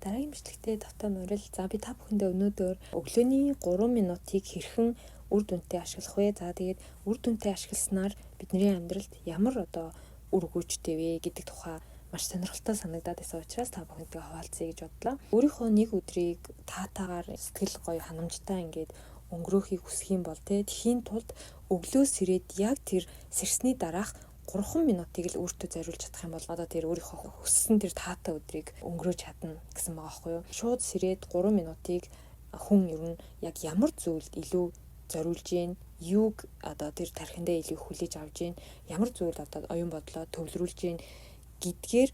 Дараагийн бичлэгтээ тавтай морил. За, би та бүхэндээ өнөөдөр өглөөний 3 минутыг хэрхэн үр дүнтэй ашиглах вэ? За, тэгээд үр дүнтэй ашигласнаар бидний амьдралд ямар одоо үр өгөөжтэй вэ гэдэг тухай маш сонирхолтой санагдаад байсан учраас та бүхэнтэйгээ хуваалцъя гэж бодлоо. Өөрийнхөө нэг өдрийг таатаагаар сэтгэл гоё ханамжтай ингээд өнгөрөөхийг хүсэх юм бол те, тэхийн тулд өглөө сэрээд яг тэр сэрсний дараах 3 минутыг л өөртөө зориулж чадах юм бол одоо тэр өөрийнхөө хүссэн тэр таатай өдрийг өнгөрөөж чадна гэсэн байгаа байхгүй юу. Шууд сэрээд 3 минутыг хүн ер нь яг ямар зүйлд илүү зориулж гин, юуг одоо тэр тархиндаа илүү хүлээж авч гин, ямар зүйл одоо оюун бодлоо төвлөрүүлж гин гэдгээр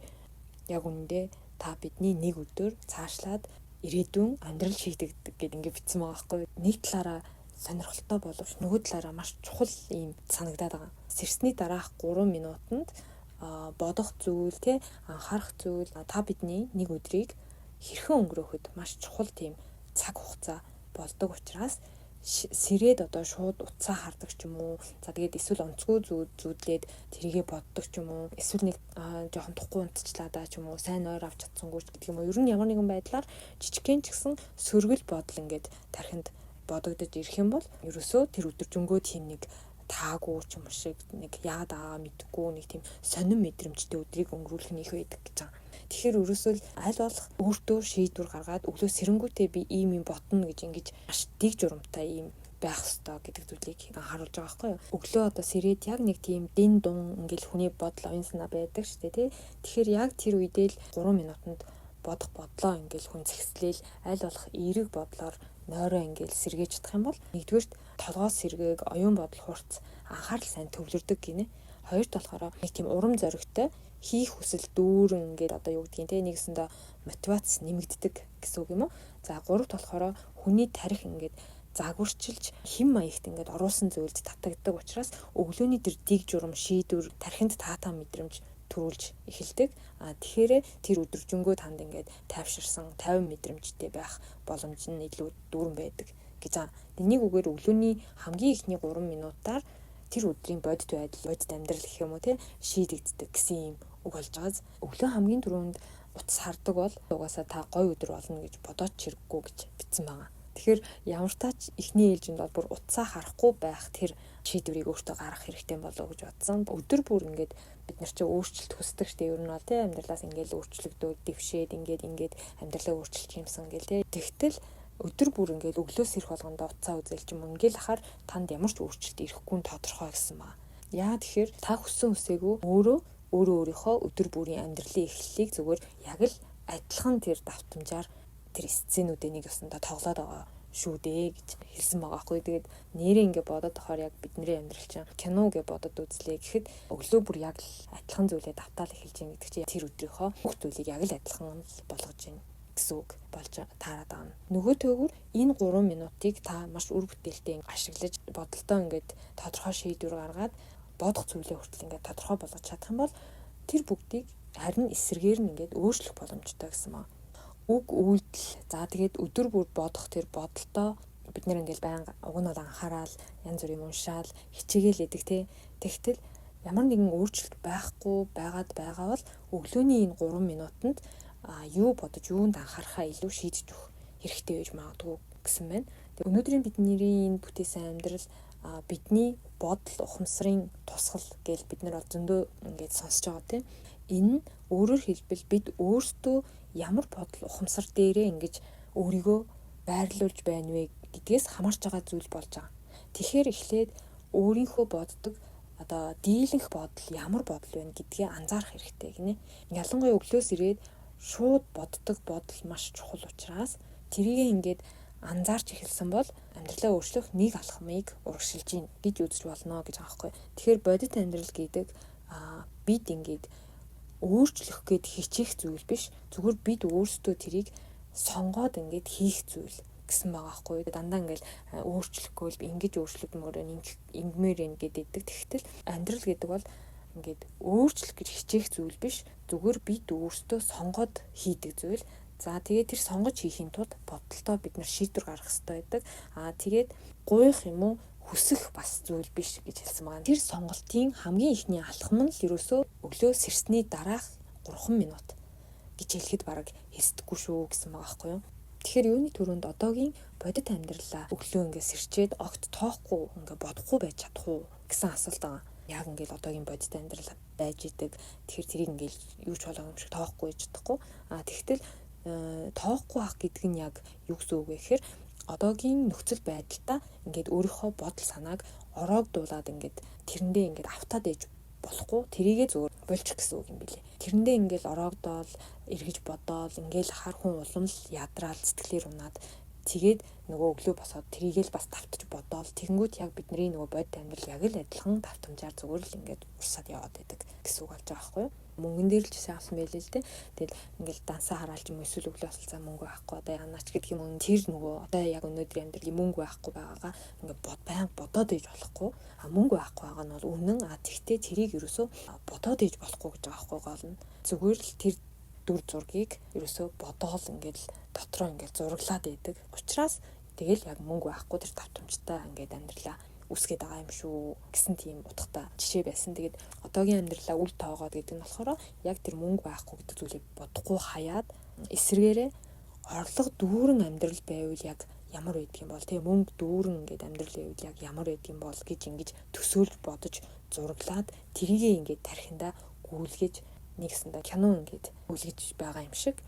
яг үнэндээ та бидний нэг өдөр цаашлаад ирээдүйн амьдрал шийдэгдэг гэд ингэ бичсэн байгаа байхгүй. Нэг талаараа сонирхолтой боловч нөгөө талаараа маш чухал юм санагдаад байгаа. Сэрсний дараах 3 минутанд бодох зүйл те, анхаарах зүйл та бидний нэг өдрийг хэрхэн өнгөрөөхөд маш чухал тийм цаг хугацаа болдог учраас сэрээд одоо шууд утсаа хардаг ч юм уу. За, тэгээд эсвэл онцгүй зүүдлээд тэрийгэ боддог ч юм уу. Эсвэл нэг жоохон тухгүй унтчлаа даа ч юм уу. Сайн ойр авч чадсангүй ч гэдэг юм уу. Ер нь ямар нэгэн байдлаар жижигхэн ч гэсэн сөргөл бодол ингээд тархинд бодогдож ирэх юм бол ерөөсөө тэр өдөржингөө тийм нэг таагүй ч юм шиг, нэг яагаад байгаа мэдэхгүй нэг тийм сонин мэдрэмжтэй өдрийг өнгөрүүлэх нь их байдаг гэж байгаа. Тэгэхээр ерөөсөө аль болох өөртөө шийдвэр гаргаад өглөө сэрэнгүүтээ би ийм юм ботно гэж ингэж маш дэг журамтай ийм байх ёстой гэдэг зүйлийг анхааруулж байгаа байхгүй юу. Өглөө одоо сэрээд яг нэг тийм дин дун ингээл хүний бодол, оюун санаа байдаг шүү дээ, тий. Тэгэхээр яг тэр үедээ л 3 минутанд бодох бодлоо ингээл хүн зэгслээл аль болох эерэг бодлоор нойроо ингээл сэргээж чадах юм бол нэгдүгээрт толгой сэргээг, оюун бодол хурц, анхаарал сайн төвлөрдөг гинэ. Хоёрт болохоор нэг тийм урам зоригтой, хийх хүсэл дүүрэн ингээд одоо юу гэдгийг те, нэгсэндээ мотивац нэмэгддэг гэсэн үг юм уу. За, гуравт болохоор хүний тарих ингээд загварчилж хэм маягт ингээд оруулсан зүйлд татагддаг учраас өглөөний тэр дэг журам, шийдвэр тархинд таатаа мэдрэмж төрүүлж эхэлдэг. А тэгэхээр тэр өдөржингөө танд ингээд тайвширсан 50 мэдрэмжтэй байх боломж нь илүү дүүрэн байдаг гэж байгаа. Нэг үгээр өглөөний хамгийн эхний 3 минутаар тэр өдрийн бодит байдал, бодит амьдрал гэх юм уу те, шийдэгддэг гэсэн юм үг болж байгааз. Өглөө хамгийн түрүүнд утас хардаг бол угаасаа та гой өдөр болно гэж бодоод ч хэрэггүй гэж бичсэн байгаа. Тэгэхээр ямар тач эхний ээлжинд бол бүр утсаа харахгүй байх тэр шийдвэрийг өөртөө гаргах хэрэгтэй болов уу гэж бодсон. Өдөр бүр ингээд бид нар чи өөрчлөлт хүсдэг штэ, ер нь бол тий, амьдралаас ингээд өөрчлөгдөөд, дэвшээд, ингээд ингээд амьдралаа өөрчилчих юмсан гэл тий. Тэгтэл өдөр бүр ингээд өглөөс ирэх болгондоо утсаа үзэл ч юм ингээл ахаар танд ямар ч өөрчлөлт ирэхгүй нь тодорхой гэсэн ба. Яа, тэгэхээр та хүссэн хүсээгүй өөрөө өөрөө өөрийнхөө өдөр бүрийн амьдралын эхлэлийг зүгээр яг л адилхан тэр давтамжаар тэр сценүүдээ нэг ёсондоо тоглоод байгаа шүү дээ гэж хэлсэн байгаа хгүй. Тэгээд нэрээ ингээ бодоод тохоор яг бидний амьдрал чинь кино гэж бодод үзлээ гэхэд өглөө бүр яг л адилхан зүйлээ давтаал эхэлж гин гэдэг чинь тэр өдрийнхөө бүх зүйлийг яг л адилхан болгож гин гэсэн үг болж таарад байгаа. Нөгөө төөгөр энэ 3 минутыг та маш үр бүтээлтэй ашиглаж, бодолтоо ингээд тодорхой шийдвэр гаргаад, бодох зүйлээ хүртэл ингээд тодорхой болгож чадах юм бол тэр бүгдийг харин эсрэгээр нь ингээд өөрчлөх боломжтой гэсэн маа. Үг үйлдэл, за тэгээд өдөр бүр бодох тэр бодолтоо бид нэр ингээл байнга уг нь бол анхаарал янз бүрийн уншаал хичээгээл идэг те. Тэгтэл ямар нэгэн өөрчлөлт байхгүй байгаад байгаа бол өглөөний энэ 3 минутанд юу бодож, юунд анхаарахаа илүү шийдэж өгөх хэрэгтэй байж магадгүй гэсэн байна. Тэг өнөөдрийн бидний энэ бүтээсэн амьдрал бидний бодол ухамсарын тусгал гэж бид нар бол зөндөө ингээд сонсож байгаа тийм. Энэ нь өөрөөр хэлбэл бид өөрсдөө ямар бодол ухамсар дээрээ ингэж өөрийгөө байрлуулж байна вэ гэдгээс хамаарч байгаа зүйл болж байгаа. Тэгэхээр эхлээд өөрийнхөө боддог одоо дийлэнх бодол ямар бодол байна гэдгээ анзаарах хэрэгтэй гинэ. Ялангуяа өглөөс ирээд шууд боддог бодол маш чухал учраас тэрийг ингээд анзаарч эхэлсэн бол амьдралаа өөрчлөх нэг алхмыг урагшилж гин гэж үзэж болно гэж байгаа байхгүй. Тэгэхээр бодит амьдрал гэдэг бид ингээд өөрчлөх гээд хичээх зүйл биш. Зүгээр бид өөрсдөө тэрийг сонгоод ингээд хийх зүйл гэсэн байгаа байхгүй. Дандаа ингээл өөрчлөхгүй л ингэж өөрчлөгдмөр, ингэмээр юм гэдэг. Тэгтэл амьдрал гэдэг бол ингээд өөрчлөх гэж хичээх зүйл биш. Зүгээр бид өөрсдөө сонгоод хийдэг зүйл. За, тэгээд тэр сонгож хийхийн тулд бодолтоо бид нар шийдвэр гаргах хэрэгтэй байдаг. Аа, тэгээд гуйх юм уу, хүсэх бас зүйл биш гэж хэлсэн байгаа. Тэр сонголтын хамгийн эхний алхам нь л ерөөсөө өглөө сэрсний дараах 3 минут. гэж хэлэхэд бараг хэлсдэггүй шүү гэсэн байгаа байхгүй юу. Тэгэхээр юуны түрүүнд одоогийн бодит амьдралаа өглөө ингээд сэрчээд огт тоохгүй, ингээд бодохгүй байж чадах уу гэсэн асуулт байгаа. Яг ингээд одоогийн бодит амьдрал байж идэг. Тэгэхээр тэрийг ингээд юу ч болоогүй юм шиг тоохгүй байж чадахгүй. А тэгтэл тоохгүй ах гэдэг нь яг юу гэсэн үг вэ гэхээр одоогийн нөхцөл байдалтай ингээд өөрийнхөө бодол санааг ороогдуулаад ингээд тэрэндээ ингээд автаад ээж болохгүй, тэрийгээ зүгээр болчих гэсэн үг юм билээ. Тэрэндээ ингээл ороогдоол, эргэж бодоол, ингээл хар хүн улам л ядраал, сэтгэлээр унаад, тэгээд нөгөө өглөө босоод тэрийгээ л бас давтаж бодоол, тэгэнгүүт яг бидний нөгөө бодит амьдрал яг л адилхан давтамжаар зүгээр л ингээд урсаад яваад байдаг гэсэн үг болж байгаа байхгүй юу? Мөнгөн дээр л ч гэсэн авсан байлээ л дээ. Тэгэл ингээл дансаа хараал ч юм уу, эсвэл өглөө осолцоо мөнгө байхгүй одоо янаач гэдэг юм уу, тэр нөгөө одоо яг өнөөдрийн амьдралын мөнгө байхгүй байгаагаа ингээд бод баян бодоод иж болохгүй. А мөнгө байхгүй байгаа нь бол үнэн. А тэгтээ тэрийг ерөөсөө бодоод иж болохгүй гэж байгаа байхгүй, гол нь. Зүгээр л тэр дүр зургийг ерөөсөө бодоол, ингээд л дотроо ингээд зураглаад байдаг. Учираас тэгэл яг мөнгө байхгүй тэр давтамжтай ингээд амьдралаа үсгээд байгаа юм шүү гэсэн тийм утгатай жишээ байсан. Тэгээд одоогийн амьдралаа үл тоогоод гэдэг нь болохоор яг тэр мөнгө байхгүй гэдэг зүйлийг бодохгүй хаяад, эсрэгээрээ орлого дүүрэн амьдрал байвал яг ямар байдаг юм бол, тэгээ мөнгө дүүрэн ингээд амьдрал байвал яг ямар байдаг юм бол гэж ингэж төсөөлж, бодож, зураглаад, тэрийгээ ингээд тархиндаа гүйлгэж, нэгсэндээ кино ингээд гүйлгэж байгаа юм шиг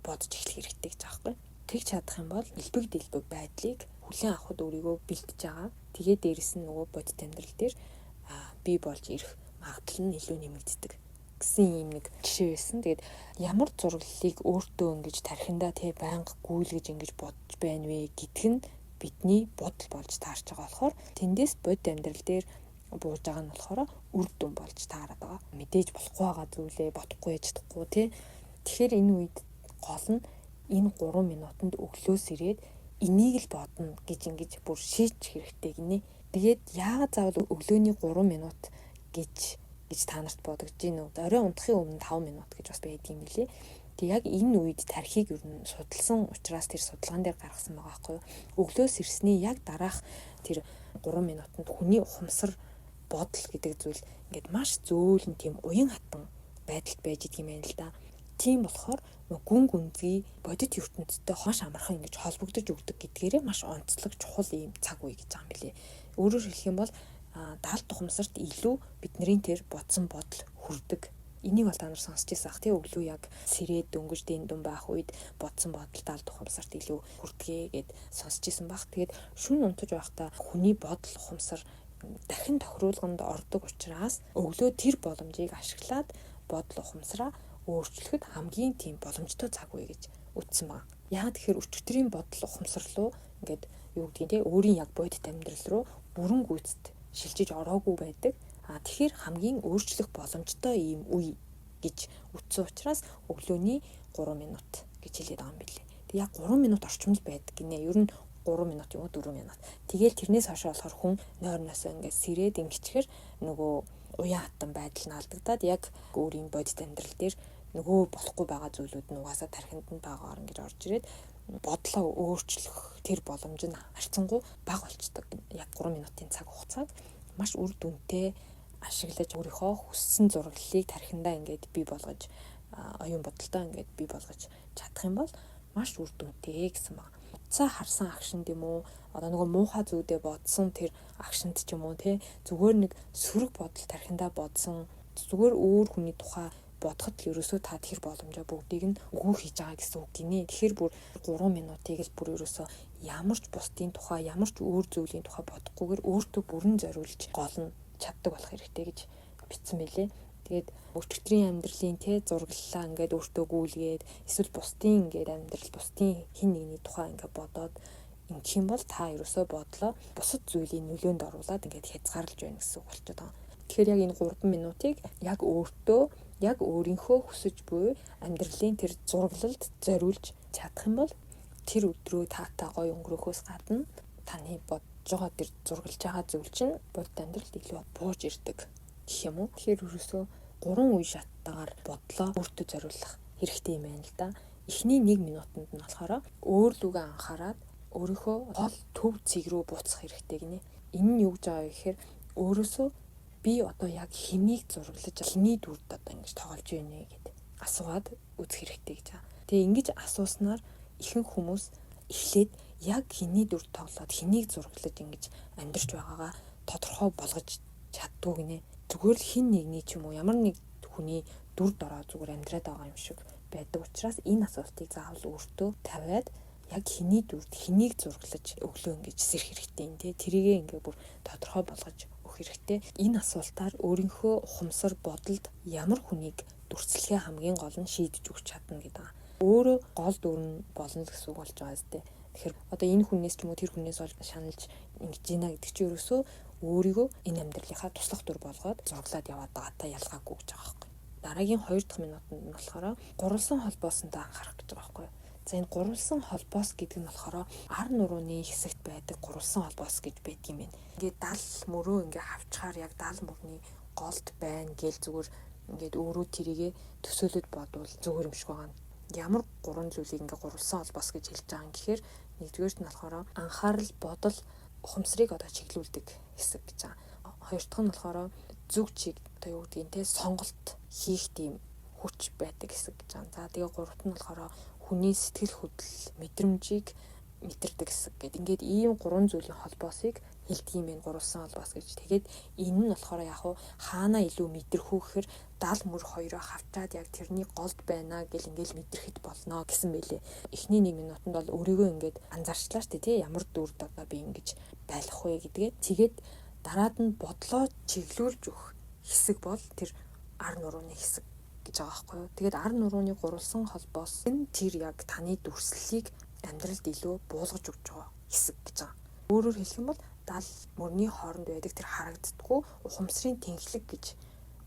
бодож эхлэх хэрэгтэй гэж байгаа байхгүй. Тэгж чадах юм бол элбэг дэлбэг байдлыг хүлээн авахд өөрийгөө бэлтэж байгаа. Тэгээд дээрэс нь нөгөө бодит амьдрал дээр бий болж ирэх магадлал нь илүү нэмэгддэг гэсэн ийм нэг жишээ байсан. Тэгээд ямар зураглалыг өөртөө ингэж тархиндаа тэ байнга гүйлгэж ингэж бодож байна вэ гэдг нь бидний бодол болж таарч байгаа болохоор тэндээс бодит амьдрал дээр бууж байгаа нь болохоор үр дүн болж таарад байгаа. Мэдээж болохгүй байгаа зүйлээ бодохгүй яж чадахгүй тий. Тэгэхээр энэ үед гол нь энэ 3 минутанд өглөөс ирээд энийг л бодно гэж ингэж бүр шийдчих хэрэгтэй гинэ. Тэгээд яагаад заавал өглөөний 3 минут гэж та нарт бодогдож гин үү? Орой унтахын өмнө 5 минут гэж бас байдаг юм билээ. Тэг яг энэ үед тархийг ер нь судалсан учраас тэр судалгаан дээр гаргасан байгаа байхгүй юу? Өглөөс ирсний яг дараах тэр 3 минутанд хүний ухамсар, бодол гэдэг зүйл ингээд маш зөөлөн, тийм уян хатан байдалд байж идэг юм байна л да. Тийм болохоор гүн гүнзгий бодит ертөнцтэй хоош амархан ингэж холбогдож өгдөг гэдгээрээ маш онцлог, чухал ийм цаг үе гэж байгаа юм билээ. Өөрөөр хэлэх юм бол даалт ухамсарт илүү бидний тэр бодсон бодол хүрдэг. Энийг бол та нар сонсч байсан ах, тий, өглөө яг сэрээд дөнгөж дэн дүн байх үед бодсон бодол даалт ухамсарт илүү хүрдэгэ гэд сонсч байсан баг. Тэгээд шүн унтаж байхдаа хүний бодол, ухамсар дахин тохируулганд ордог учраас өглөө тэр боломжийг ашиглаад бодол ухамсараа өөрчлөхөд хамгийн тийм боломжтой цаг үе гэж үтсэн байна. Яг тэгэхээр өчигдрийн бодол ухамсар руу ингээд юу гэдгийг те өөрийн яг бодит амьдрал руу бүрэн гүйцэд шилжиж ороогүй байдаг. А тэгэхээр хамгийн өөрчлөх боломжтой ийм үе гэж үтсэн учраас өглөөний 3 минут гэж хэлээд байгаа юм билээ. Тэг яг 3 минут орчим л байдаг гинэ. Ер нь 3 минут юм уу, 4 минут. Тэгээл тэрнээс хойш болохоор хүн нойрноосоо ингээд сэрээд ингэчихэр нөгөө уян хатан байдал нь алдагдаад, яг өөрийн бодит амьдрал дээр нөгөө болохгүй байгаа зүйлүүд нь угаасаа тархинд нь байгаагаар ингэж орж ирээд бодлоо өөрчлөх тэр боломж нь харьцангуй бага болчдөг. Яг 3 минутын цаг хугацааг маш үр дүнтэй ашиглаж, өөрийнхөө хүссэн зураглалыг тархиндаа ингээд бий болгож, оюун бодолтой ингээд бий болгож чадах юм бол маш үр дүнтэй гэсэн байна. Утсаа харсан action д юм уу, одоо нөгөө муухай зүүдээ бодсон тэр action д ч юм уу, те, зүгээр нэг сөрөг бодол тархиндаа бодсон, зүгээр өөр хүний тухай бодоход л ерөөсөө та тэр боломжоо бүгдийг нь үгүй хийж байгаа гэсэн үг гинэ. Тэгэхээр бүр 3 минутыг л бүр ерөөсөө ямар ч бусдын тухай, ямар ч өөр зүйлийн тухай бодохгүйгээр өөртөө бүрэн зориулж гол нь чаддаг болох хэрэгтэй гэж бичсэн байлээ. Тэгээд өчигдрийн амьдралын те зураглалаа ингээд өөртөө гүйлгээд, эсвэл бусдын ингээд амьдрал, бусдын хин нэгний тухай ингээд бодоод ингэх юм бол та ерөөсөө бодлоо бусад зүйлийн нөлөөнд оруулаад ингээд хязгаарлаж байна гэсэн үг болчиход байгаа. Тэгэхээр яг энэ 3 минутыг яг өөртөө, яг өөрийнхөө хүсэж буй амьдралын тэр зураглалд зориулж чадах юм бол тэр өдрөө таатай гоё өнгөрөхөөс гадна таны бодож байгаа тэр зураглаж байгаа зүйл чинь бодит амьдралд илүү бууж ирдэг гэх юм уу. Тэгэхээр ерөөсөө 3 үе шаттайгаар бодлоо өөртөө зориулах хэрэгтэй юм байна л да. Эхний 1 минутанд нь болохоор өөр лүгээ анхаарад өөрийнхөө гол төв цэг рүү буцах хэрэгтэй гинэ. Энэ нь юу гэж байгаа вэ гэхээр өөрөөсөө би одоо яг хэнийг зураглаж, хэний дүрд одоо ингэж тоглож байна вэ гэд асуугаад үзэх хэрэгтэй гэж байгаа. Тэгээ ингэж асууснаар ихэнх хүмүүс эхлээд яг хэний дүр тоглоод хэнийг зураглаж ингэж амьдарч байгаагаа тодорхой болгож чаддгүй гинэ. Зүгээр л хин нэгний ч юм уу ямар нэг хүний дүр дороо зүгээр амьдраад байгаа юм шиг байдаг учраас энэ асуултыг заавал өөртөө тавиад яг хэний дүрд хэнийг зураглаж өглөө ингэж сэрх хэрэгтэй юм те. Тэрийгээ ингээ бүр тодорхой болгож өгөх хэрэгтэй. Энэ асуултаар өөрийнхөө ухамсар бодолд ямар хүнийг дүрслэхээ хамгийн гол нь шийдэж өгч чадна гэдэг. Өөрөө гол дүр нь болно л гэсэн үг болж байгаа зү. Тэгэхээр одоо энэ хүнээс ч юм уу тэр хүнээс олж шаналж ингэж гинэ гэдэг чинь ерөөсөө өөрийгөө энэ амьдралынхаа туслах дүр болгоод зураглаад яваад байгаатай ялгаагүй гэж байгаа байхгүй. Дараагийн 2 дахь минутанд нь болохоор гурвалсан холбоосонд анхаарах гэж байгаа байхгүй. За энэ гурвалсан холбоос гэдэг нь болохоор ар нурууны хэсэгт байдаг гурвалсан холбоос гэж байдаг юм байна. Ингээд дал мөрөө ингээ хавчгаар яг дал мөрний голд байна гээл зүгээр ингээд өөрөө тэрийгэ төсөөлөд бодвол зүгээр юм шиг байгаа. Ямар гурван зүйлийг ингээ гурвалсан холбоос гэж хэлж байгаа юм гэхээр нэгдүгээрт нь болохоор анхаарал, бодол, ухамсарыг одоо чиглүүлдэг хэсэг гэж байгаа. Хоёр дахь нь болохоор зүг чиг одоо юу гэдгийг те сонголт хийх тийм хүч байдаг хэсэг гэж байгаа. За тэгээ гуравт нь болохоор хүний сэтгэл хөдлөл, мэдрэмжийг мэдэрдэг хэсэг гэдэг. Ингээд ийм гурван зүйлийн холбоосыг хэлдэг юм байна гурвалсан холбоос гэж. Тэгээд энэ нь болохоор яг хуу хаана илүү мэдрэх үү гэхээр дал мөр хоёроо хавчаад яг тэрний голд байна гэл ингээл мэдрэхэд болно гэсэн байлээ. Эхний нэг минутанд бол өөрийгөө ингээд анзаарчлаа шүү дээ тий ямар дүрд одоо би ингэж байлах вэ гэдгээ. Тэгээд дараад нь бодлоо чиглүүлж өгөх хэсэг бол тэр ар нурууны хэсэг гэж байгаа байхгүй юу. Тэгээд ар нурууны гурвалсан холбоос нь тэр яг таны дүрслэлийг амьдралд илүү буулгаж өгч байгаа хэсэг гэж байгаа. Өөрөөр хэлэх юм бол дал мөрний хооронд байдаг тэр харагддаггүй ухамсарын тэнхлэг гэж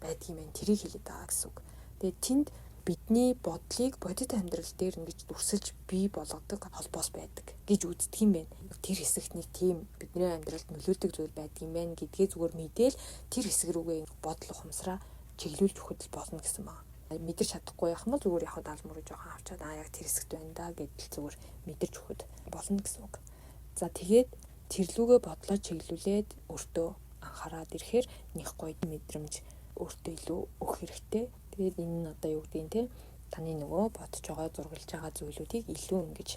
байдаг юм байна. Тэрийг хэлээд байгаа гэсэн үг. Тэгээд тэнд бидний бодлыг бодит амьдрал дээр ингэж дүрсэлж бий болгодог холбоос байдаг гэж үздэг юм байна. Тэр хэсэгт нэг тийм бидний амьдралд нөлөөлдөг зүйл байдаг юм байна гэдгээ зүгээр мэдээл тэр хэсэг рүүгээ бодол ухамсараа чиглүүлж өгөхөд л болно гэсэн байна. Мэдэрч чадахгүй явах юм бол зүгээр яг дал мөрөө жоохон авчаад аа яг тэр хэсэгт байна да гэдэл зүгээр мэдэрч өгөхөд болно гэсэн үг. За тэгээд тэрлүүгээ бодлоо чиглүүлээд өөртөө анхаарад ирэхээр нэг гоё мэдрэмж өөртөө илүү өгөх хэрэгтэй. Тэгээд энэ нь одоо юу гэдгийг те таны нөгөө бодож байгаа, зургалж байгаа зүйлүүдийг илүү ингэж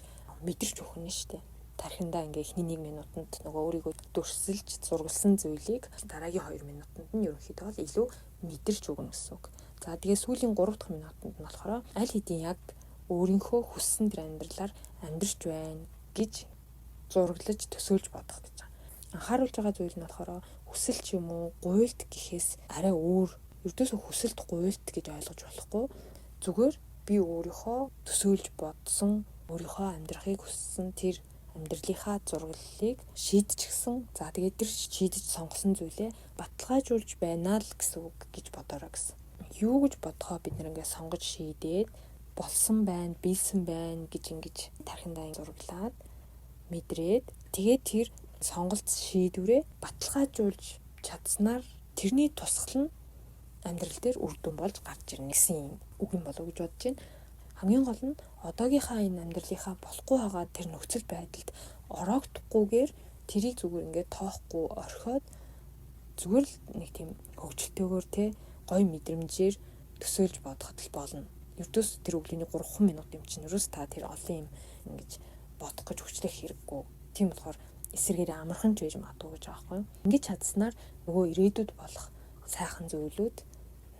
мэдэрч өгөх нь шүү дээ. Тархиндаа ингээ эхний 1 минутанд нөгөө өөрийгөө дүрсэлж зургалсан зүйлийг дараагийн 2 минутанд нь ерөнхийдөө бол илүү мэдэрч өгнө гэсэн үг. За тэгээ сүүлийн 3 дахь минутанд нь болохоор аль хэдийн яг өөрийнхөө хүссэн тэр амьдралаар амьдарч байна гэж зураглаж төсөөлж бодох гэж байгаа. Анхааруулж байгаа зүйл нь болохоор хүсэл ч юм уу гуйлт гэхээс арай өөр. Ердөөсөө хүсэлт гуйлт гэж ойлгож болохгүй. Зүгээр би өөрийнхөө төсөөлж бодсон, өөрийнхөө амьдрахыг хүссэн тэр амьдралынхаа зураглалыг шийдчихсэн. За тэгээд тэр шийдэж сонгосон зүйлээ баталгаажуулж байна л гэсэн үг гэж бодоорой гэсэн. Юу гэж бодохоо бид нэр ингээд сонгож шийдээд болсон байна, биелсэн байна гэж ингэж тархиндаа зураглаад мэдрээд тэгээд тэр сонголт шийдвэрээ баталгаажуулж чадсанаар тэрний тусгал нь амьдрал дээр үр дүн болж гарч ирнэ гэсэн юм үг юм болов уу гэж бодож байна. Хамгийн гол нь одоогийнхаа энэ амьдралынхаа болохгүй байгаа тэр нөхцөл байдалд ороогдохгүйгээр тэрийг зүгээр ингээд тоохгүй орхиод зүгээр л нэг тийм хөгжилтэйгээр те гоё мэдрэмжээр төсөөлж бодоход л болно. Ердөөс тэр өглөөний 3 минут юм чинь ерөөс та тэр олон юм ингэж бодох гэж хүчлэх хэрэггүй. Тийм болохоор эсэргээр амархан ч байж магадгүй гэж байгаа байхгүй юу. Ингэж чадсанаар нөгөө ирээдүйд болох сайхан зүйлүүд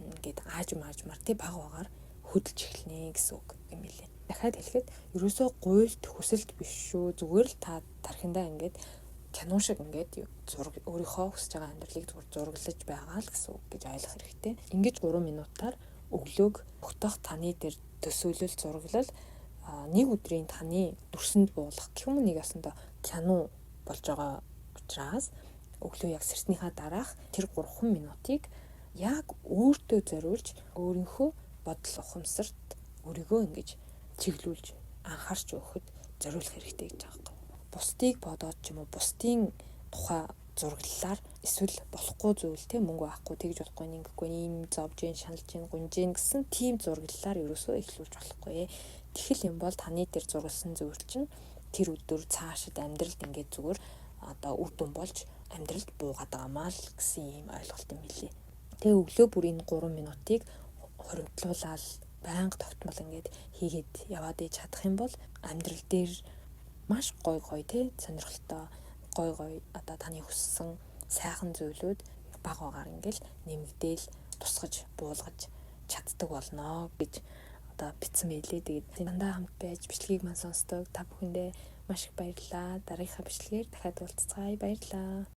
ингээд аажим аажмаар тий баг багаар хөдөлж эхэлнэ гэсэн үг юм билээ. Дахиад хэлэхэд ерөөсөө гуйлт хүсэлт биш шүү. Зүгээр л та тархиндаа ингээд кино шиг ингээд зураг өөрийнхөө хүсэж байгаа амьдралыг зүгээр зураглаж байгаа л гэсэн үг гэж ойлгох хэрэгтэй. Ингэж 3 минутаар өглөөг өгтөх таны дээр төсөөлөл зураглал нэг өдрийн таны дүрсэнд буулгах гэх юм нэг ясандаа кино болж байгаа учраас өглөө яг сэрснийхаа дараах тэр 3 минутыг яг өөртөө зориулж өөрийнхөө бодол ухамсарт өөрийгөө ингэж чиглүүлж анхаарч өгөхөд зориулах хэрэгтэй гэж байгаа юм. Бусдыг бодоод ч юм уу бусдын тухай зураглалаар эсвэл болохгүй зүйл те мөнгө авахгүй тэгж болохгүй ингэхгүй ийм зовж гин шаналж гин гунж гин гэсэн тийм зураглалаар ерөөсөө эхлүүлж болохгүй. Тэгэхэл юм бол таны дээр зурагласан зүйл чинь тэр өдөр цаашид амьдралд ингээд зүгээр одоо үр дүн болж амьдралд буугаад байгаамаа л гэсэн ийм ойлголт юм билээ. Тэгээ өглөө бүр энэ 3 минутыг хоримтлуулаад Байнга тогтмол ингээд хийгээд яваад иж чадах юм бол амьдрал дээр маш гой гой те сонирхолтой, гой гой одоо таны хүссэн сайхан зүйлүүд баг багаар ингээл нэмэгдээл тусгаж буулгаж чаддаг болно гэж одоо бичсэн байлээ. Тэгээд дандаа хамт байж бичлэгийг маань сонсдог та бүхэндээ маш их баярлалаа. Дараагийнхаа бичлэгээр дахиад уулзцаая. Баярлалаа.